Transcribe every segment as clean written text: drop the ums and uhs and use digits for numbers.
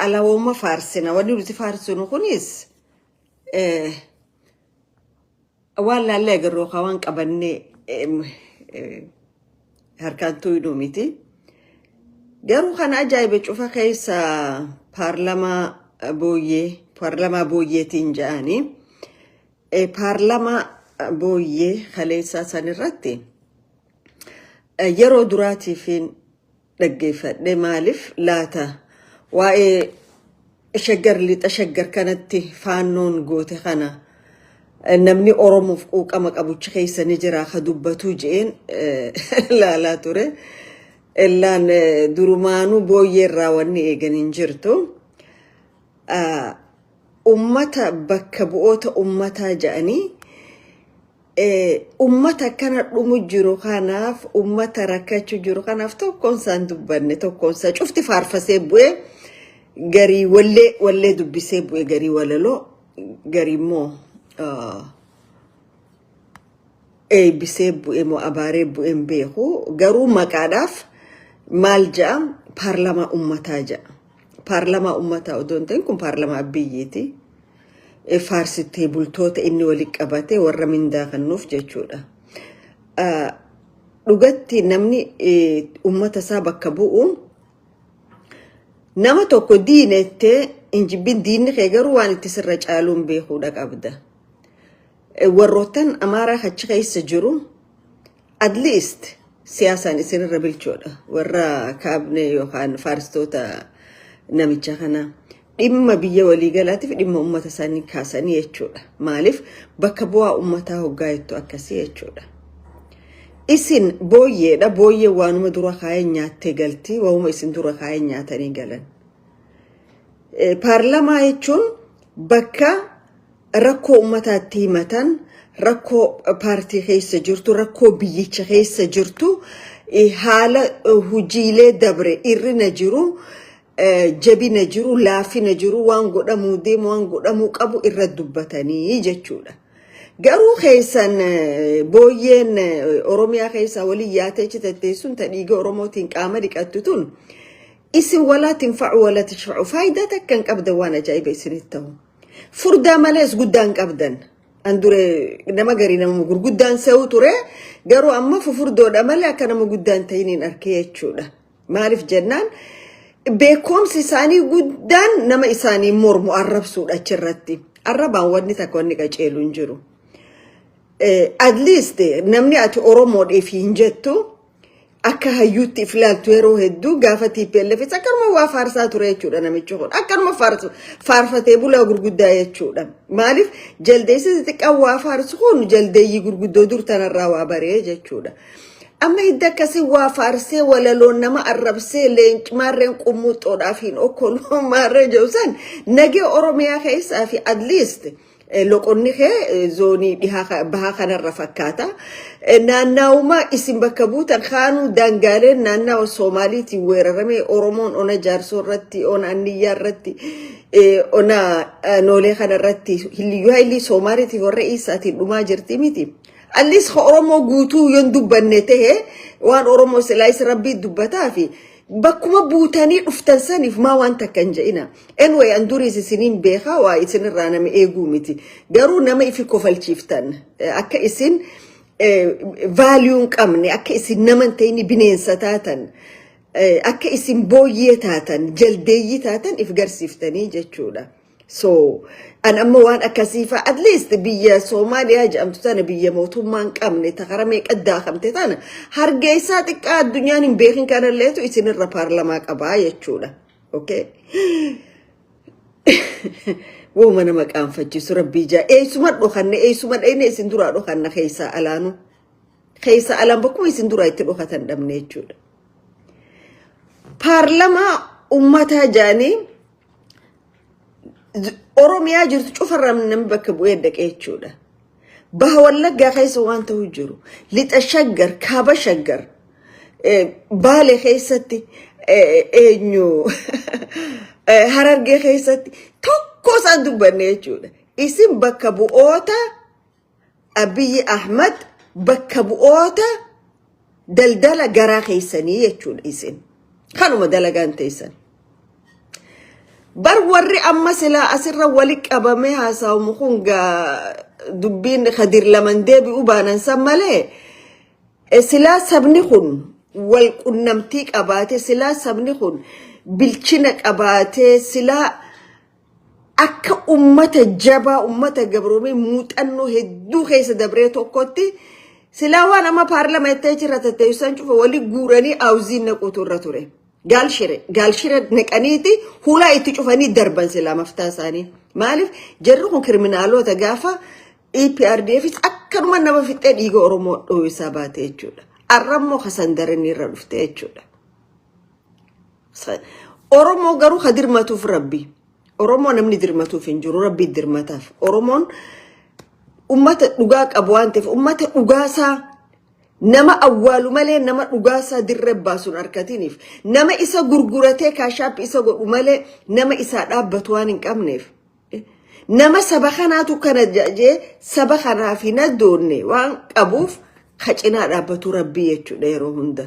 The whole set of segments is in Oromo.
alaa wooma faarsina. Wanni nuti faarsinu kunis waan laallee agarru yookaan waan qabannee harkaan tuqnu miti. Garuu kan ajaa'ibe cufa keessa paarlamaa booyyee, paarlamaa booyyeetiin ja'anii, paarlamaa booyyee kaleessaa san irratti yeroo duraatiifin dhaggeeffadhe. Maaliif laata, waa'ee Shaggar, Lixa Shaggar kanatti Faannoon goote kana namni Oromoof quuqama qabuchi keessa ni jira ka dubbatuu je'een laalaa ture. Illaan durumaanuu booyyee irraa wanni eegan hin jirtu. Ummata bakka bu'oota ummataa jedhanii, ummata akkana dhumu jiru kanaaf, ummata rakkachuu jiru kanaaf tokkoon isaan dubbanne. Tokkoon isaa cufti faarfasee bu'ee, garii wallee wallee dubbisee bu'e, garii walaloo, garii immoo eebbisee bu'e moo abaaree bu'e hin beeku. Garuu maqaadhaaf maal ja'a? Paarlamaa ummataa ja'a. Paarlamaa ummataa odoo hin ta'in kun paarlamaa biyyiiti. Faarsitee bultoota inni walitti qabate, warra mindaa kennuuf jechuudha. Dhugatti namni ummata isaa bakka bu'u nama tokko diinettee hin jibbin, diinni kee garuu waan itti sirra caaluun beekuudha qabda. Warroottan Amaaraa achi keessa jiru at least siyaasaan isinirra bilchoodha. Warra kaabne yookaan faarstoota namicha kanaa. Dhimma biyya waliigalaatiif dhimma uummata isaanii kaasanii jechuudha. Maaliif, bakka bu'aa uummataa hoggaa jettu akkasii jechuudha. Isin booyyeedha. Booyyee waanuma dura kaayee nyaattee galti. Waanuma isin dura kaayee nyaatanii galan. Paarlamaa jechuun bakka rakkoo uummataatti himatan, rakkoo paartii keessa jirtu, rakkoo biyyicha keessa jirtu, haala hojiilee dabre, irrina jiru, jabina jiru, laafina jiru, waan godhamuu deemu, waan godhamuu qabu irra dubbatanii jechuudha. Garuu keessan booyyeen Oromiyaa keessaa waliin yaatee achi sun ta dhiiga Oromootiin qaama dhiqattu tun isin walaa tinfa'u walaa tashfa'u, faayidaa takka hin qabdan, waan ajaa'iba isinitti ta'u. Furdaa malees guddaa hin qabdan. An dure nama garii nama gurguddaan se'u ture, garuu amma fufurdoodha malee akka nama guddaan ta'iniin arkee jechuudha. Maaliif jennaan, beekumsi isaanii guddaan nama isaanii mormu arrabsuudha achirratti. Arrabaan wanni takka wanni qaceelu hin jiru. At least namni ati Oromoodheef hin jettu akka hayyuutti if ilaaltu yeroo hedduu gaafa TPLF akkanuma waa faarsaa ture jechuudha namichi kun. Akkanuma faarfatee bulaa gurguddaa jechuudha. Maaliif, jaldeessi xixiqqaan waa faarsu kun jaldeeyyii gurguddoo dur tanarraa waa baree jechuudha. Amma hidda akkasii waa faarsee walaloon nama arrabsee, leenci maarreen qummuuxxoodhaaf hin okkolu maarree jedhu san nagee Oromiyaa keessaa fi at least loqonni kee zoonii dhihaa bahaa kanarra fakkaata. Naannaa'uma isin bakka buutan kaanuu daangaaleen naannawa Soomaaliitiin weeraramee, Oromoon ona Jaarsoo irratti, ona Anniyyaa irratti, ona Noolee kana irratti liyyuu haayilii Soomaaliitiif warra Isaatiin dhumaa jirti miti. At least Oromoo guutuu yoon dubbanne ta'e, waan Oromoo silaayis Rabbii dubbataa fi bakkuma buutanii dhuftan saniif maa waan takka hin je'ina. Anyway, an duriis isiniin beekaa, waa isinirraa nama eeguu miti. Garuu nama ifi kofalchiiftan akka isin value hin qabne, akka isin nama hin ta'in, bineensa taatan, akka isin booyyee taatan, jaldeeyyii taatan if garsiiftanii jechuudha. So, an amma waan akkasii fa'a, at least biyya Soomaaliyaa jedhamtu tana, biyya mootummaa hin qabne, takara meeqa daakamte tana, Hargeysaa xiqqaa addunyaan hin beekin kanalleetu isinirra paarlamaa qabaa jechuudha. Okay? Wooma nama qaanfachiisu rabbii jaa. Eessuma dhokanne, eessuma dhayne, isin duraa dhokanna keessaa alaanu. Keessaa alaan bakkuma isin duraa itti dhokatan dhabne jechuudha. Paarlamaa ummataa jaanii Oromiyaa jirtu cufarraa namni bakka bu'ee dhaqee jechuudha. Baha Wallaggaa keessa waan ta'u jiru. Lixa Shaggar, Kaaba Shaggar, Baale keessatti, eenyu, Harargee keessatti tokko isaan dubbanne jechuudha. Isin bakka bu'oota Abiyyi Ahmad, bakka bu'oota daldala garaa keessanii jechuudha isin. Kanuma dalagaan teessan. Bar warri amma silaa asirra wali qabamee haasa'amu kun gaa dubbiin Kadir laman deebi'uu baanan san malee, silaa sabni kun wal qunnamtii qabaate, silaa sabni kun bilchina qabaate, silaa akka ummata jabaa, ummata gabroomee muuxannoo hedduu keessa dabree tokkotti, silaa waan amma paarlama itti jira tatteessan cufa wali guuranii aawziin naquutu irra ture. Gaalshire gaalshire naqaniiti hulaa itti cufanii darban silaa maftaa isaanii. Maaliif jarri kun criminaloota, gaafa EPRDFs akkanuma nama fixxee dhiiga Oromoo dhoohisaa baate jechuudha. Arrammoo kasandarinni irra dhufte jechuudha. Oromoo garuu ka dirmatuuf Rabbi. Oromoo namni dirmatuuf hin jiru, Rabbi dirmataaf. Oromoon ummata dhugaa qabu waan ta'eef, ummata dhugaasaa nama awwaalu malee nama dhugaasaa dirree baasuun harkatiniif, nama isa gurguratee cash-up isa godhu malee nama isaa dhaabbatu waan hin qabneef, nama saba kanaatu kana jee saba kanaaf hin addoonne waan qabuuf, ka cinaa dhaabbatu Rabbii jechuudha yeroo hunda.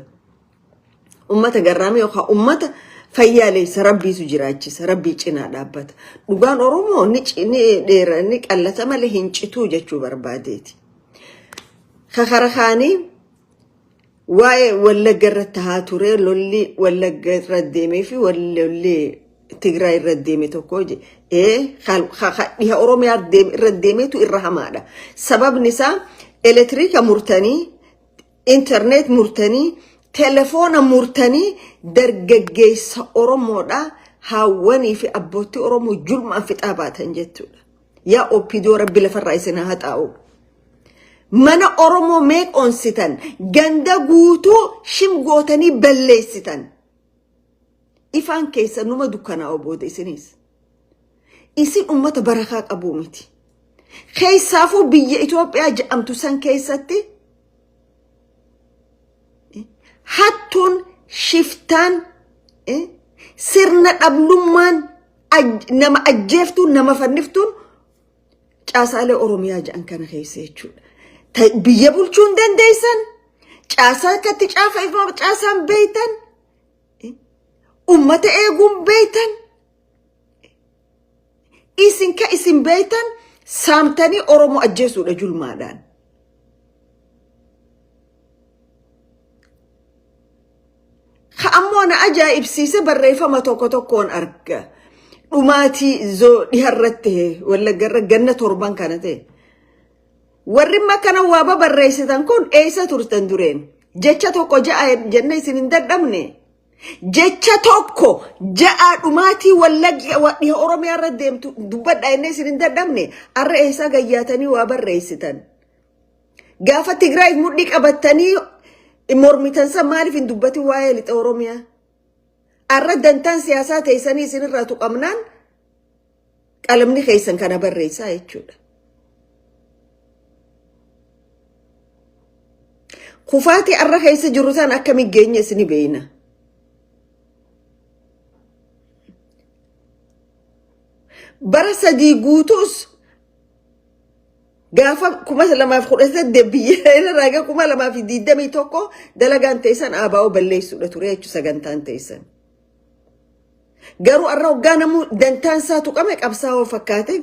Ummata garraamii yookaan ummata fayyaaleessa Rabbiitu jiraachisa, Rabbii cinaa dhaabbata. Dhugaan Oromoo ni dheera, ni qallata malee hin cituu jechuu barbaadeeti. Kakara kaanii waa'ee Wallagga irratti haa ture, lolli Wallagga irra deemee fi lolli Tigraay irra deeme tokko dhiha Oromiyaa irra deemeetu irra hamaadha. Sababni isaa elektiriika murtanii, internet murtanii, telefoona murtanii, dargaggeessa Oromoodha, haawwanii fi abbootii Oromoo julmaan fixaa baatan jechuudha. Yaa OPDO, Rabbi lafarraa isin haa haxaa'u. Mana Oromoo meeqoonsitan, ganda guutuu shimgootanii balleessitan. Ifaan keessa numa dukkanaa'u booda isinis. Isin ummata barakaa qabuu miti. Keessaafuu biyya Itoophiyaa jedhamtu san keessatti hattuun, shiftaan, sirna dhablummaan, nama ajjeeftuun, nama fanniftuun caasaalee Oromiyaa jedhan kana keessa jechuudha. Biyya bulchuu hin dandeessan, caasaa akkatti caasaan beeytan, ummata eeguun beeytan, isin ka isin beeytan saamtanii Oromoo ajjeesuudha julmaadhaan. Ka ammoo na ajaa'ibsiise barreeffama tokko tokkoon arga. Dhumaatii zoo dhiharratti Wallaggarra ganna 7n kana ta'e. Warri kana waa babarreessitan kun eessa turtan dureen? Jecha tokko ja'a jenne isin hin dadhabne. Jecha tokko ja'a dhumaatii Wallagga dhiha Oromiyaa irra deemtu dubbadha jennee isin hin dadhabne. Arra eessaa gayyaatanii waa barreessitan? Gaafa Tigraay mudhii qabattanii mormitan san maaliif hin dubbatin waa'ee lixa Oromiyaa? Arra dantaan siyaasaa teessanii isinirraa tuqamnaan qalamni keessan kana barreessaa jechuudha. Kufaatii arra keessa jiru san akkamiin geenye isini beeyna. Bara 3 guutuus gaafa 2018 biyya irraa gara 2021 dalagaan teessan ABO balleessuudha ture jechuudha sagantaan teessan. Garuu har'a hoggaa namuu dantaan isaa tuqame qabsaa'oo fakkaate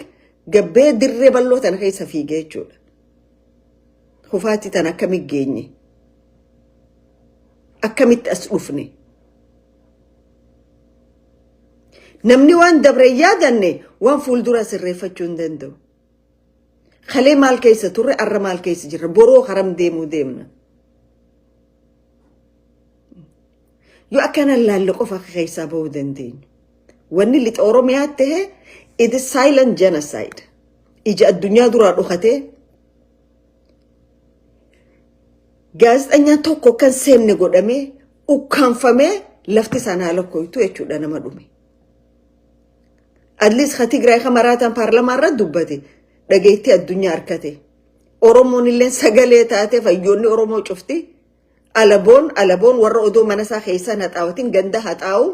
gabbee dirree bal'oo tana keessa fiigee jechuudha. Kufaatii tana akkamitti geenye? Akkamitti as dhufne? Namni waan dabre hin yaadanne waan fuuldura sirreeffachuu hin danda'u. Kalee maal keessa turre, arra maal keessa jirra, boroo haram deemuu deemna. Yoo akkana laalle qofa akka keessaa bahuu dandeenyu. Wanni lixa Oromiyaa ta'e, it is silent genocide. Ija addunyaa duraa dhokatee gaazexanyaan tokko kan seenne godhamee ukkaanfamee lafti isaan lakkooftu jechuudha nama dhume. At least ka Tigraay ka maraataan paarlamaa irratti dubbate dhageettii addunyaa harkate. Oromoon illee sagalee taate, fayyoonni Oromoo cufti alaboon alaboon warra odoo mana isaa keessaa haxaawatiin ganda haxaa'u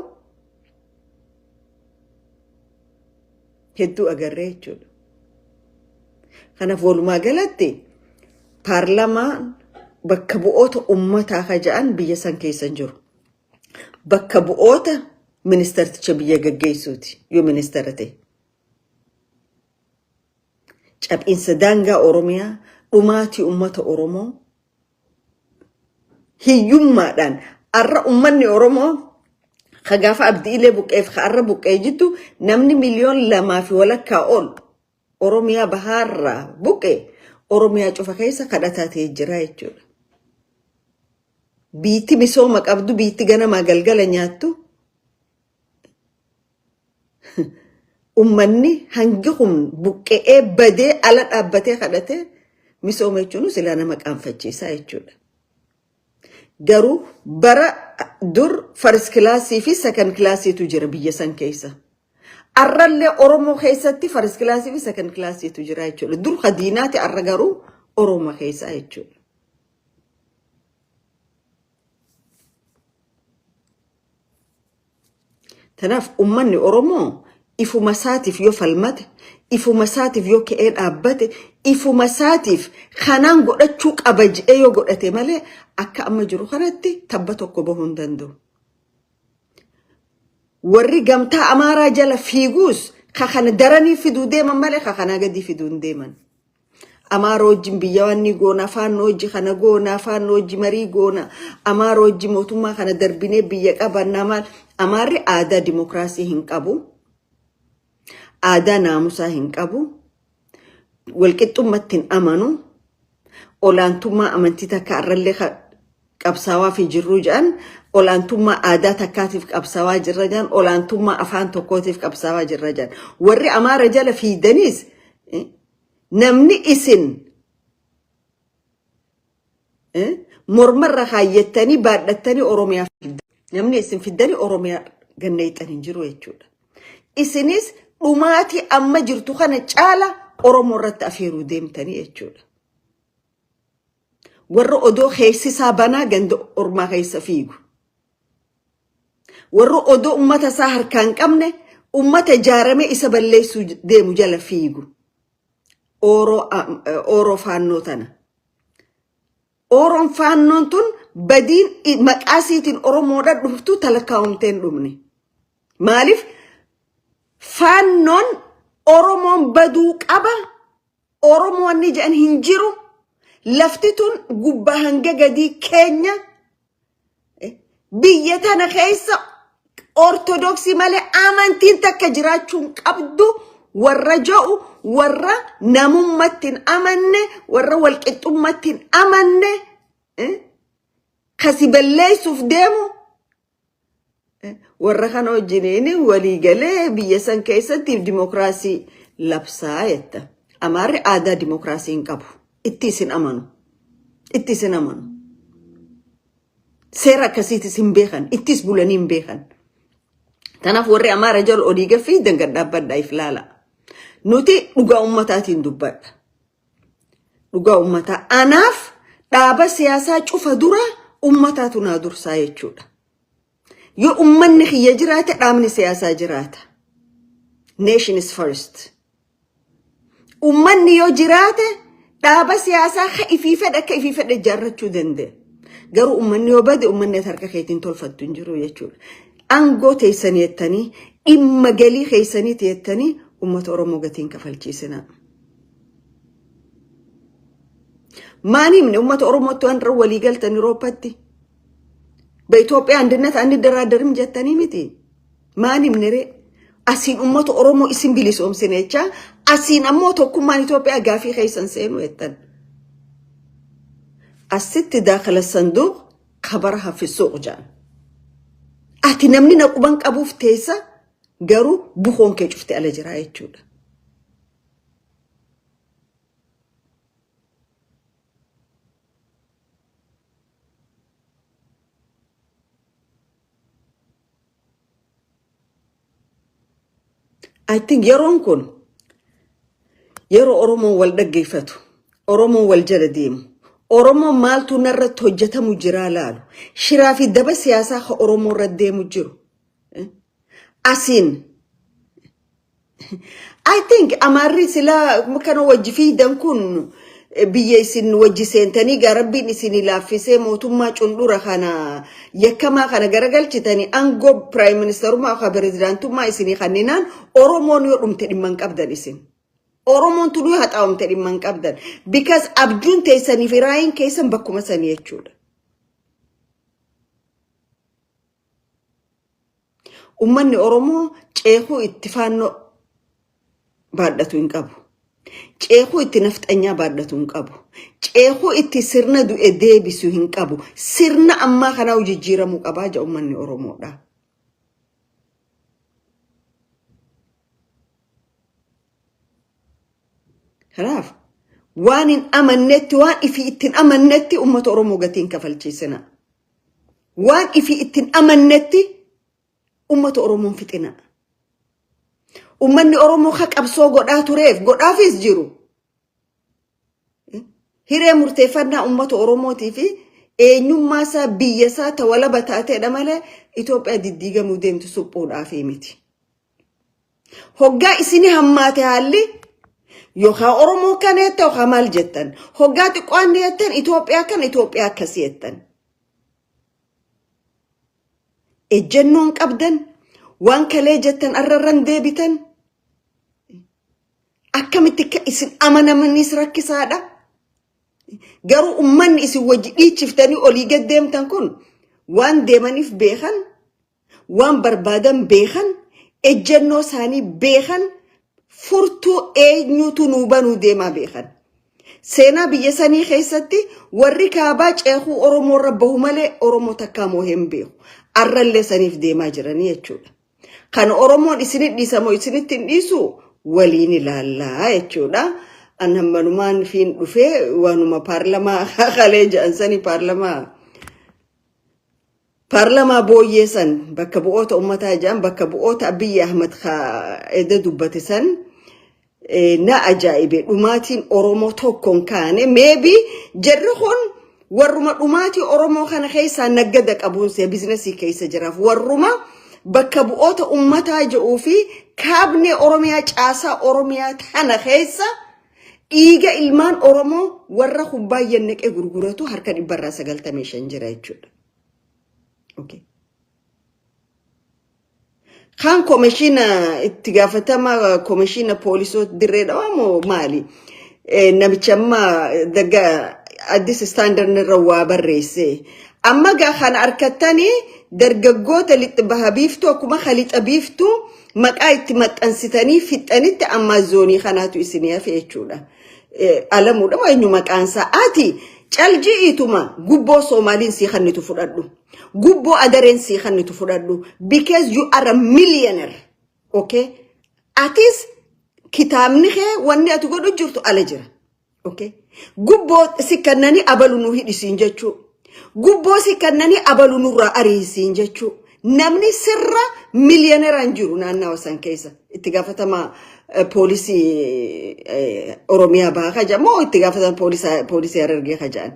hedduu agarree jechuudha. Kanaaf walumaa galatti paarlamaan bakka bu'oota uummataa ka jedhan biyya san keessa hin jiru. Bakka bu'oota Ministarticha biyya gaggeessuuti yoo ministara ta'e. Caphiinsa daangaa Oromiyaa, dhumaatii uummata Oromoo, hiyyummaadhaan arra uummanni Oromoo ka gaafa Abdi Ilee buqqeef ka arra buqqee jiddu namni 2.5 miliyoon ol Oromiyaa bahaarraa buqqe Oromiyaa cufa keessa kadhataa ta'ee jira jechuudha. Biitti misooma qabdu, biitti ganamaa galgala nyaattu, ummanni hangi kun buqqe'ee badee ala dhaabbatee kadhatee misooma jechuun silaa nama qaanfachiisaa jechuudha. Garuu bara dur first classii fi second classiitu jira biyya san keessa. Arrallee Oromoo keessatti first classii fi second classiitu jira jechuudha. Dur hadiinaati, arra garuu Oromoo keessa jechuudha. Kanaaf uummanni Oromoo ifuma isaatiif yoo falmate, ifuma isaatiif yoo ka'ee dhaabbate, ifuma isaatiif kanaan godhachuu qaba jedhee yoo godhate malee akka amma jiru kanatti tabba tokko bahuu hin danda'u. Warri gamtaa Amaaraa jala fiiguus ka kana daranii fiduu deeman malee ka kanaa gadi fiduu hin deeman. Amaara wajjin biyya waan ni goona, faannoo wajji kana goona, faannoo wajji marii goona, Amaara wajji mootummaa kana darbinee biyya qabannaa maal. Amaarri aadaa dimokiraasii hin qabu. Aadaa naamusaa hin qabu. Walqixxummatti hin amanu. Olaantummaa amantii takka irrallee qabsaawaa fi jirruu jedhan, olaantummaa aadaa takkaatiif qabsaawaa jirra jedhan, olaantummaa afaan tokkootiif qabsaawaa jirra jedhan. Warri Amaara jala fiidaniis namni isin mormarra kaayyattanii baadhattanii Oromiyaa fiddan. Namni isin fiddanii Oromiyaa ganneexan hin jiru jechuudha. Isinis dhumaatii amma jirtu kana caala Oromoo irratti afeeruu deemtanii jechuudha. Warra odoo keessisaa banaa ganda ormaa keessa fiigu. Warra odoo ummata isaa harkaa hin qabne ummata ijaaramee isa balleessuu deemu jala fiigu. Ooroo faannoo tana. Ooroon faannoon tun badiin maqaa isiitiin Oromoodha dhuftu talakkaa'umtee hin dhumne. Maaliif faannoon Oromoon baduu qaba, Oromoon ni jedhan hin jiru. Lafti tun gubbaa hanga gadii keenya, biyya tana keessa Ortodoksii malee amantiin takka jiraachuu hin qabdu warra jedhu, warra namummatti hin amanne, warra walqixxummatti hin amanne, kasi balleessuuf deemu, warra kana wajjiniin walii galee biyya san keessatti dimokiraasii labsaa jetta. Amaarri aadaa dimokiraasii hin qabu. Itti isin amanu. Itti isin amanu. Seera akkasiitis hin beekan. Ittis bulanii hin beekan. Kanaaf warri Amaara jala olii gaffii dangan dhaabbadhaa if laala. Nuti dhugaa ummataatiin dubbadha. Dhugaa ummataa. Anaaf dhaaba siyaasaa cufa dura ummataatu naa dursaa jechuudha. Yoo ummanni kiyya jiraate dhaabni siyaasaa jiraata. Nation is first. Ummanni yoo jiraate dhaaba siyaasaa ka ifii fedhe akka ifii fedhe ijaarrachuu danda'a. Garuu ummanni yoo bade ummanni ati harka keetiin tolfattu hin jiru jechuudha. Aangoo teessanii jettanii, dhimma galii keessanii jettanii uummata Oromoo gatiin kafalchiisinaa. Maan himne uummata Oromootti waan irra walii galtan Awurooppatti? በኢትዮጵያ አንድነት አንደራደርም jettanii miti. Maan himne ree? Asiin uummata Oromoo isin bilisoomsine jecha, asiin ammoo tokkummaan Itoophiyaa gaafii keessan seenu jettan. Asitti داخل الصندوق خبرها في السوق jedhan. Ati namni na quban qabuuf teessa, garuu bukoon kee cufte ala jira jechuudha. I think yeroon kun yeroo Oromoon wal dhaggeeffatu, Oromoon wal jala deemu, Oromoon maaltu narratti hojjetamu jiraa laalu, shiraa fi daba siyaasaa ka Oromoo irratti deemu jiru. Asiin I think Amaarri silaa kana wajji fiidan kun Biyya isin wajji seentanii gaa Rabbiin isinii laaffisee mootummaa cundhura kana yakkamaa kana garagalchitanii aangoo piraayim ministerummaa yookaan pirezidaantummaa isinii kanninaan Oromoon yoo dhumte dhimma hin qabdan isin. Oromoon tunuu haxaawamte dhimma hin qabdan. Because abjuun teessanii fi raayiin keessan bakkuma sanii jechuudha. Uummanni Oromoo ceekuu itti faannoo baadhatu hin qabu. Ceekuu itti nafxanyaa baadhatu hin qabu. Ceekuu itti sirna du'e deebisu hin qabu. Sirna ammaa kanaa jijjiiramuu qabaa jedha uummanni Oromoodha. Kanaaf waan hin amannetti, waan ifii ittiin amannetti uummata Oromoo gatii hin kafalchiisina. Waan ifii ittiin amannetti uummata Oromoon fixina. Uummanni Oromoo ka qabsoo godhaa tureef godhaafis jiru. Hiree murteeffannaa uummata Oromootii fi eenyummaa isaa, biyya isaa ta walaba taateedha malee Itoophiyaa diddiigamuu deemtu suphuudhaafii miti. Hoggaa isini hammaate haalli yookaan Oromoo kana jettan yookaan maal jettan. Hoggaa xiqqoon jettan Itoophiyaa kana, Itoophiyaa akkasii jettan. Ejjennoon qabdan waan kalee jettan arrarran deebitan, akkamitti akka isin amanamanis rakkisaadha. Garuu ummanni isin wajji dhiichiftanii olii gad deemtan kun waan deemaniif beekan, waan barbaadan beekan, ejjennoo isaanii beekan, furtuu eenyutu nuu banuu deemaa beekan. Seenaa biyya sanii keessatti warri kaabaa ceekuu Oromoo irra bahu malee Oromoo takkaa moohee hin beeku. Arrallee saniif deemaa jiranii jechuudha. Kan Oromoon isinit dhiisa moo isinitti hin dhiisu waliin ilaallaa jechuudha. An hammanumaan fiin dhufee waanuma paarlamaa kalee jedhan sanii, paarlamaa booyyee san, bakka bu'oota ummataa jedhan, bakka bu'oota Abiyyi Ahmad eda dubbate san na ajaa'ibe. Dhumaatiin Oromoo tokkoon kaane, maybe jarri kun warruma dhumaatii Oromoo kana keessaa naggada qabuun see biizinasii keessa jiraaf, warruma bakka bu'oota ummataa jedhuu fi kaabnee Oromiyaa, caasaa Oromiyaa tana keessa dhiiga ilmaan Oromoo warra kubbaayyan naqee gurguratu harka 95% jira jechuudha. Okay. Kaan komishiina, itti gaafatama komishiina poolisoota Dirree Dhawaa moo maali? Namicha amma dagga Addis Standard irra waa barreesse. Amma gaa kana harkattanii dargaggoota lixa baha biiftuu akkuma lixa biiftuu maqaa itti maxxansitanii fixxanitti amma zoonii kanaatu isinii hafe jechuudha. Alamuudha moo eenyu maqaansaa? Ati calji'iituma gubboo Soomaaliin sii kannitu fudhadhu. Gubboo adareen sii kannitu fudhadhu. Because you are a millionaire. Okay? Atis kitaabni kee wanni ati godhu jirtu ala jira. Okay? Gubboo si kannanii abalu nu hidhisiin jechuu. Gubboo si kannanii abalu nurraa ariisiin jechuu. Namni sirra millionaire jiru naannawa san keessa. Itti gaafatama poolisii Oromiyaa bahaa kaja moo itti gaafatama poolisii Harargee kaja'an.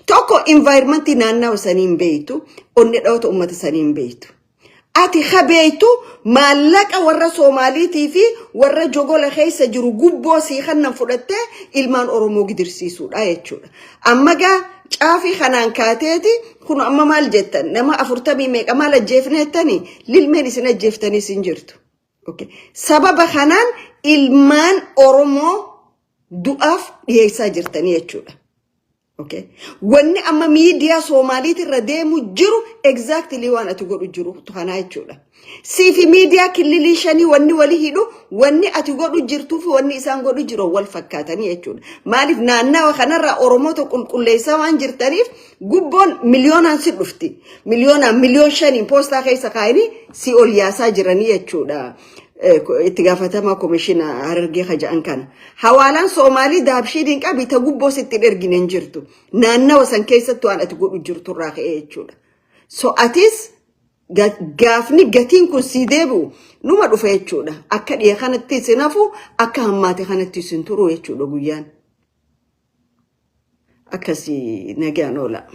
Tokko environmentii naannawa sanii hin beektu, onni dhawata uummata sanii hin beektu. Ati ka beektu maallaqa warra Soomaaliitii fi warra jogola keessa jiru gubboo sii kannan fudhattee ilmaan Oromoo gidirsiisuudha jechuudha. Amma gaa caafii kanaan kaateeti kun amma maal jettan, nama afurtamii meeqa maal ajjeefne jettanii, lilmeen isin ajjeeftanii isin jirtu. Okay. Sababa kanaan ilmaan Oromoo du'aaf dhiyeessaa jirtanii jechuudha. Okay. Wanni amma miidiyaa Soomaaliitirra irra deemu jiru exactly waan ati godhu jiru kanaa jechuudha. Siifi miidiyaa killilii shanii wanni wali hidhu, wanni ati godhu jirtuu fi wanni isaan godhu jiru wal fakkaatanii jechuudha. Maaliif naannawa kanarraa Oromoota qulqulleessaa waan jirtaniif gubboon miliyoonaan si dhufti. Miliyoonaan 5 miliyoon poostaa keessa kaa'anii si ol yaasaa jiranii jechuudha. Itti gaafatamaa komishina Harargee kaja'an kana. Hawaalaan Soomaalii daabshiidiin qabi ta gubboo sitti hin ergine hin jirtu. Naannawa san keessatti waan ati godhu jirturraa ka'ee jechuudha. So atis gaafni gatiin kun sii deebi'u numa dhufa jechuudha. Akka dhiya kanatti isin hafu, akka hammaate kanatti isin turu jechuudha guyyaan. Akkasii, nagaan oola.